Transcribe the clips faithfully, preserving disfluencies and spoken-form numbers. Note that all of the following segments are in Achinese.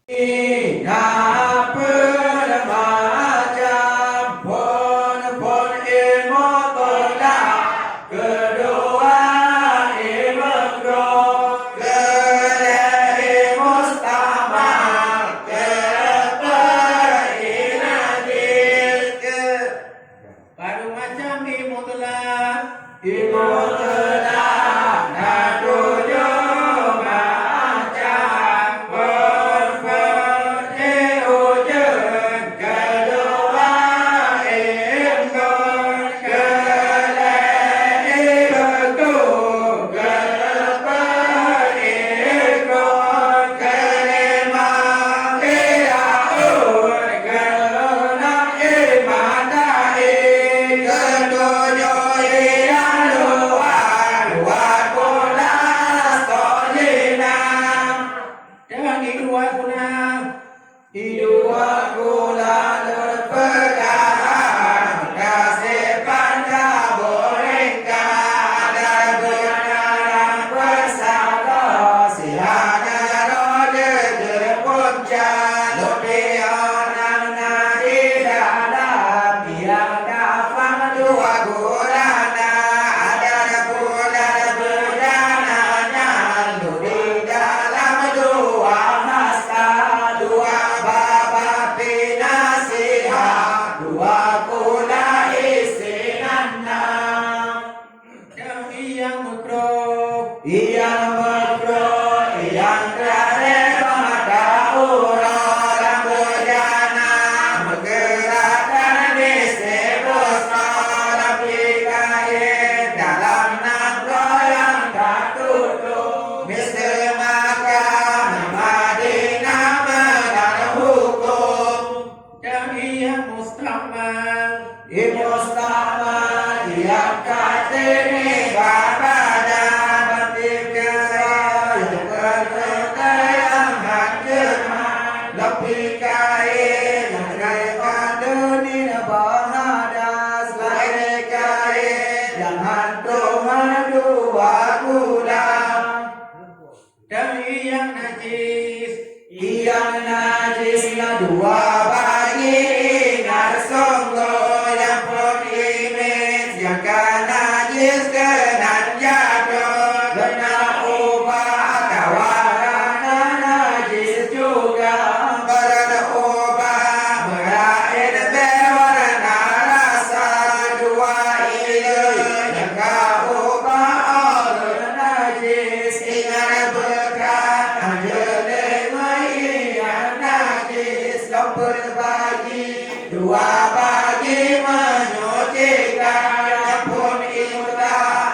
Na peuet macam phon-phon ilmu teulah, keudua ilmu makruh, keulhèe ilmu musta'mal, keupeuet ilmu najis. Padum macam ilmu teulah? Ilmu teulah na tujoh macam. Phon-phon ilmu ujeuen, keudua ilmu, keulhèe ilmu makruh, keupeuet ilmu najis. Keulimong ié laôt, keunam ié mata ié, keutujoh ié nyang luwa, luwa kulah asoe jihnyan. Teungoh ié luwa kulah. Ié luwa kulah lôn peugah, ka sipan ka boleh ka, ada beuna nyang peusalah, sihana roh jeuet jeuet punca, lôn piôh nyang na di dalam, nyang dafang dua gulana, ada bulan beudana nyan, di dalam dua hasta, dua babah pih na siha, dua kulah isinan na. Nyang makruh. Nyang makruh, nyang keuneuk mata uroe lam beujana, meugeurakan di sibeusoe lam pikain, dalam nanggroe nyang ka tutup, miseue Makkah ngon Madinah meunan huköm. Dan nyang musta'mal. Nyang musta'mal, nyang ka teunibak badan, ban tiep keusa, nyang peureulée nyang han jeumah, lam pikain, nyang reuman deunin beuhadas, lam pikain, nyang han tuha dua kulah. Dan nyang najis. Nyang najis na dua bagi, ingat sunggoh nyang phon imeum, nyang ka najis keunan jaroe, beuna ubah atawa hana najis juga, beureudoh ubah, meuraén bée warna rasa, dua ileue nyang ka ubah 'oh lheueh najis. Ingat beukah, hanjeuet lé meuiék nyang najis, lom peuet bagi, dua bagi meunyoe cit ka, nyang phon imeum,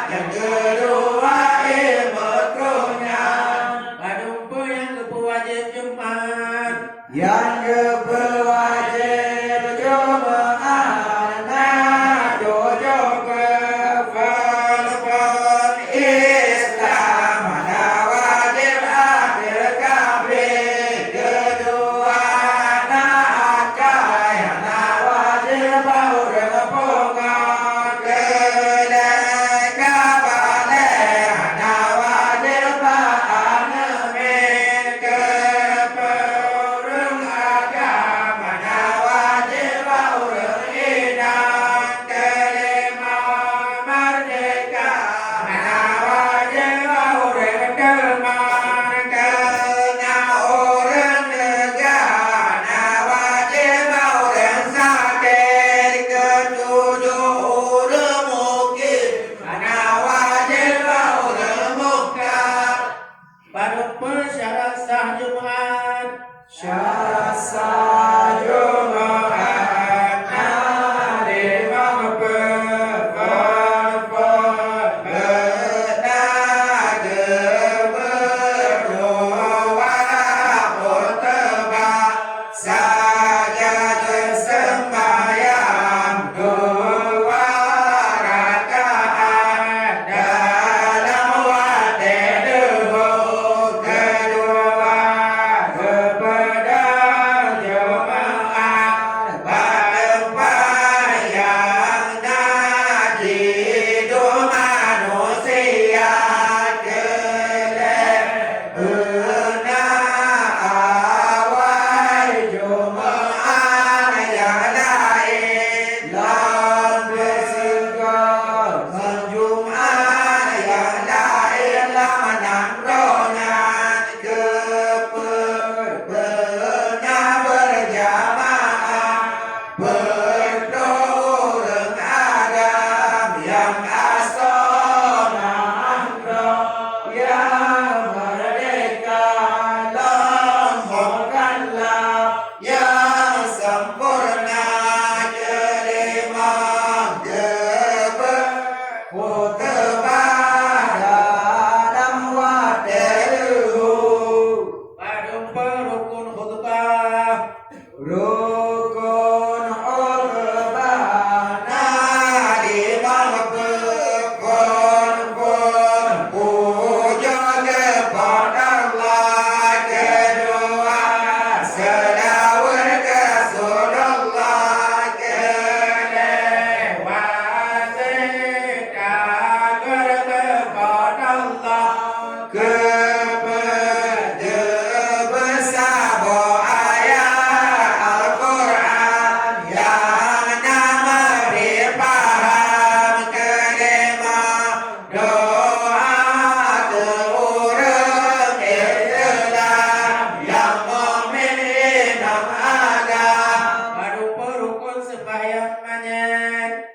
nyang keudua imeum makruh nyan. Padum peue nyang geupeuwajéb Jumat? Nyang geupeuwajéb Jumat na tujoh peue, phon-phon Islam, hana wajéb até kafé, keudua na akai, hana wajéb bak ureueng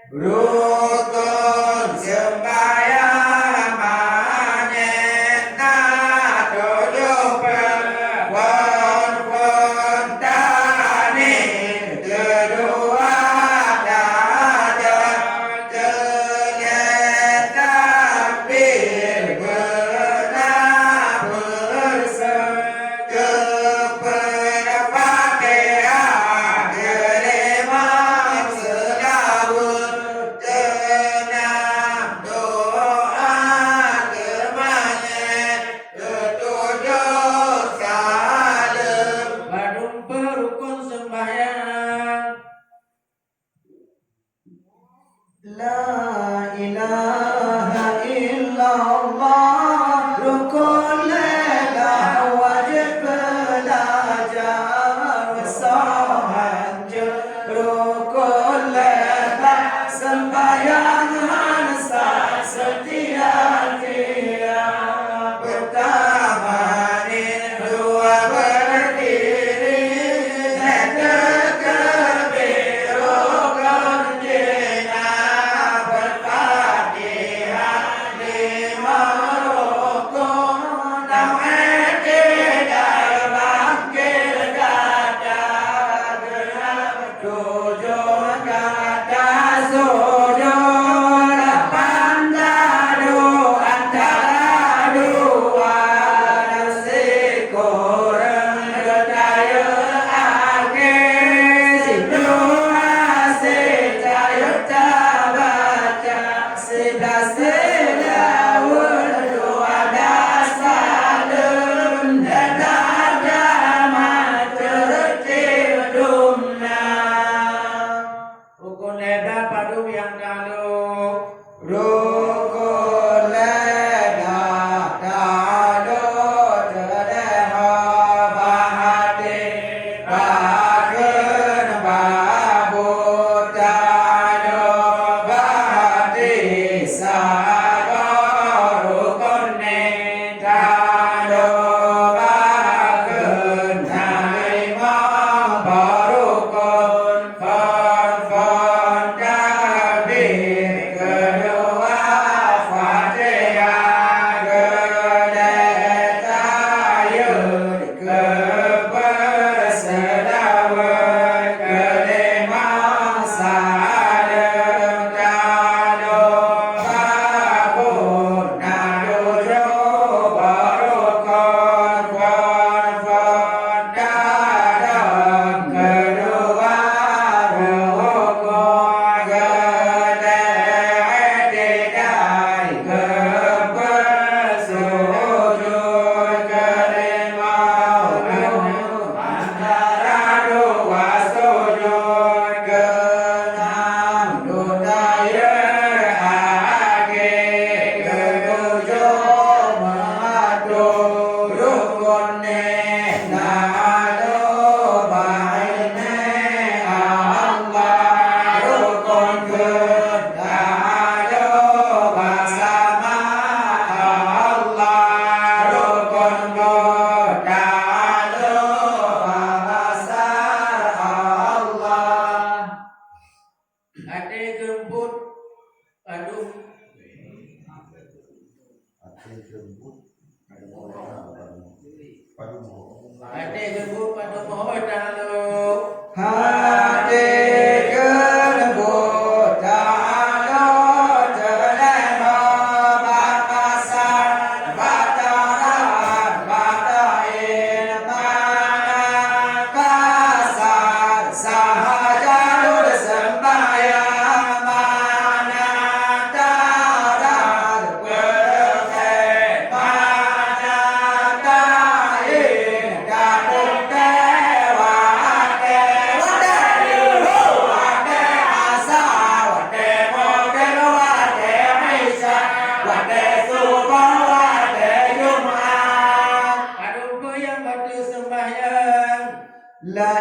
Rukon seumbahyang manyét na tujoh peuet, phon-phon tanyoe keudua tajak, keu lhèe takbir beuna peureuseuh. Keu peuet Fatihah, keu limong seulaweuet, keu nam doa, keu manyét, keu tujoh saleuem. Padum peuet rukon seumbahyang. La ilaha illallah, rukon lhèe lam wajéb beulajar, meusoe hanjeuet rukon lhèe lam, seumbahyang hana sah seutia-tia. Peutama nyan dua beurdiri, lhèe takbir rukon jih na peufatihah, limong rukon, nam i'tidal bangkét gata. Tujoh gata sujud, lapan taduek antara dua, dan sikureueng tayeuk akhé, sikureueng tayeuk tabaca. Siblah seulaweuet dua blah saleuem, dan tajamak teurtib dumna. Rukon lhèe blah padum nyang talu. Rukon lhèe blah talu, teudeungoe bak até. Pakon babu tanoh bak até sagoe rukon nyan tanoh pakon na limong boh rukon. Phon-phon takbir keudua, Fatihah keulhèe, tahiyyat keupeuet, seulaweuet keulimong, saleuem tanoh babah na tujoh boh rukon. Phon-phon Dalam keudua rukon, geuteu'ék di dai keupeue sujud keulimong, antara dua sujud keunam. Dua tahiyat akhé keutujoh meuadoh rukon nyan na aloe bak iéleumé Allah, rukon keu na aloe bak sama Allah, rukon keu na aloe bak basa Allah. Até geumbot padum. Até geumbot padum. Até geumbot padum ho talo. Até geumbot talo, teuleumah bak pasar, bak darat, bak laén. Mana kasar sahaja lôn seumbahyang, mana darat peureukét, mana laén ka teuntèe watèe, watèe leuhô, watèe asa, watèe Maghrib, watèe Isya, watèe Suboh, watèe Jumat. Padum peue nyang bateue seumbahyang? La